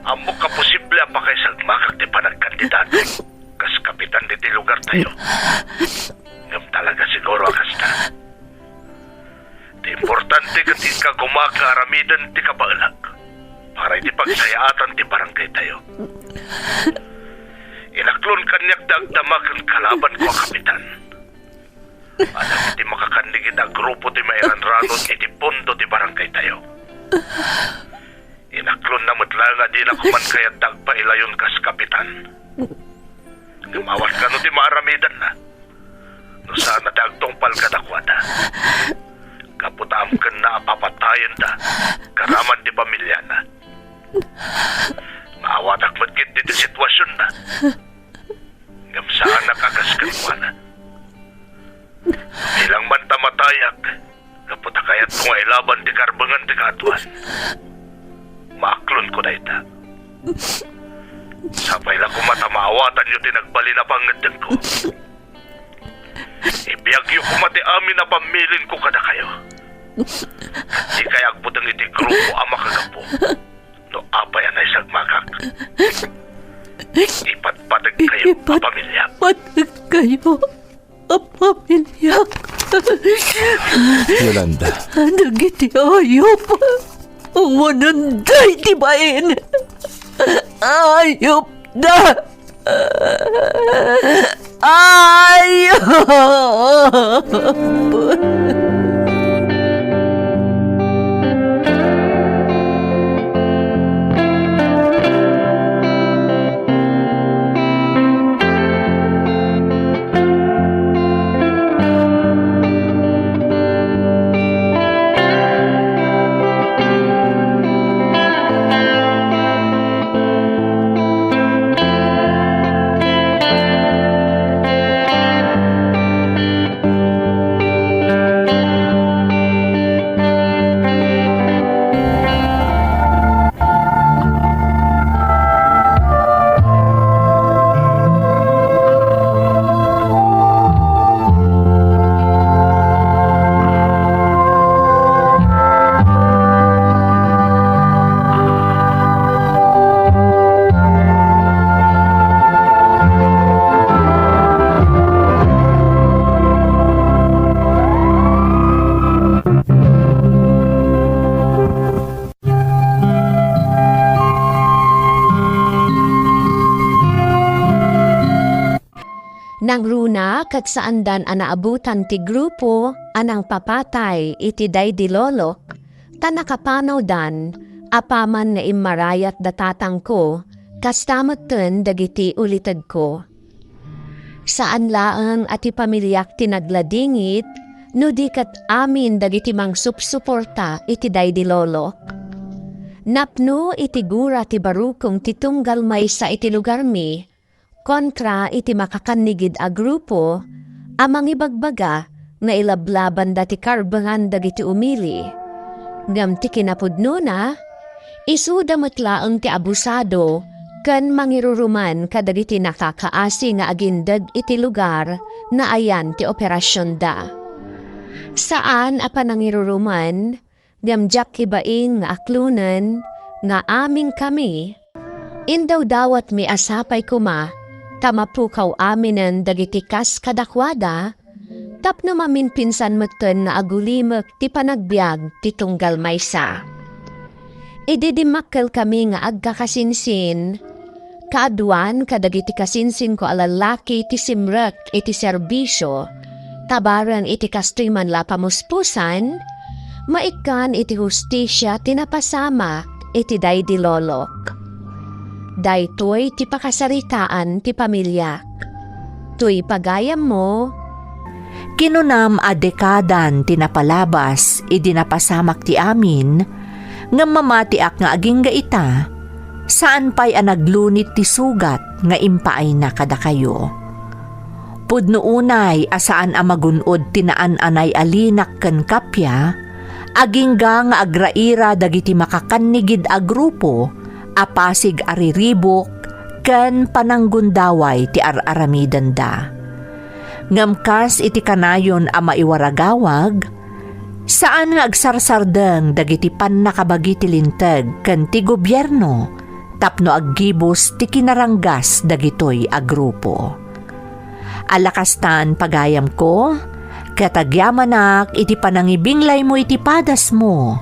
Ammok a posible a pakaisagmakak ti panagkandidato kas kapitan diti lugartayo. Ngem talaga siguro a kasta. Ti importante ket inka gumak nga aramiden ti kabaelak para iti pagsayaatan ti barangaytayo. Inaklon kaniak ti agdama ken kalabanko a kapitan. Adda iti makakannigid a grupo ti mairanranon iti pondo ti barangaytayo. Inaklonna met laeng a dina koman kayat ti agpailayon kas kapitan. Ngem awan kano ti maaramidanna no saan a ti agtungpal kadakuada. Gapu ta amkenna a papatayenda karaman ti pamiliana. Maawatak met ketdi ti situasionna. Ngem saanak a kas kenkuana. Bilang man ta matayak, gapu ta kayatko nga ilaban ti karbengan ti kaaduan. Maaklonko dayta. Sapay la koma ta maawatanyo ti nagbalin a pangngeddengko. Ibiagyo koma ti amin a pammilinko kadakayo. Dikay agbuteng iti grupo a makagapu no apay a naisagmakak. Ipatpategkayo a pamiliak. Ipatpategkayo a pamiliak. Yolanda. Dagiti ayup, awanen daydi bain. Ayupda. Ayup. Nangruna ket saandan a naabutan ti grupo a nangpapatay iti daydi lolo, ta nakapanawdan apaman nga immarayat da tatangko, kasta metten dagiti ulitedko. Saan laeng a ti pamiliak ti nagladingit, no di ket amin dagiti mangsupsuporta iti daydi lolo. Napno iti gura ti barukong ti tunggal maysa iti lugarmi, kontra iti makakannigid a grupo a mangibagbaga nga ilablabanda ti karbengan dagiti umili. Ngem ti kinapudnona, isuda met laeng ti abusado ken mangiruruman kadagiti nakakaasi nga agindeg iti lugar nga ayan ti operasionda. Saan a panangiruruman, ngem diak ibain nga aklonen nga amin kami. Indawdawatmi a sapay koma ta mapukaw aminen dagiti kas kadakuada, tapno maminpinsan metten nga agulimek ti panagbiag ti tunggal maysa. Idi dimmakkelkami nga agkakasinsin, kaaduan kadagiti kasinsinko a lallaki ti simrek iti serbisio, ta bareng iti kastoy man la a pamuspusan, Maikkan iti hustisia ti napasamak iti daydi lolok. Daytoy ti pakasaritaan ti pamiliak. Toy pagayammo? Kinunam a dekadan ti napalabas idi napasamak ti amin, ngem mamatiak nga agingga ita, saan pay a naglunit ti sugat nga impaayna kadakayo. Pudno unay a saan a magun-od ti naan-anay a linak ken kappia, agingga nga agraira dagiti makakannigid a grupo a pasig a riribuk ken pananggundaway ti ar-aramidenda. Ngem kas iti kanayon a maiwaragawag, saan nga agsarsardeng dagiti pannakabagi ti linteg ken ti gobierno tapno aggibus ti kinaranggas dagitoy a grupo. Alakastan, pagayamko, ket agyamanak iti panangibinglaymo iti padasmo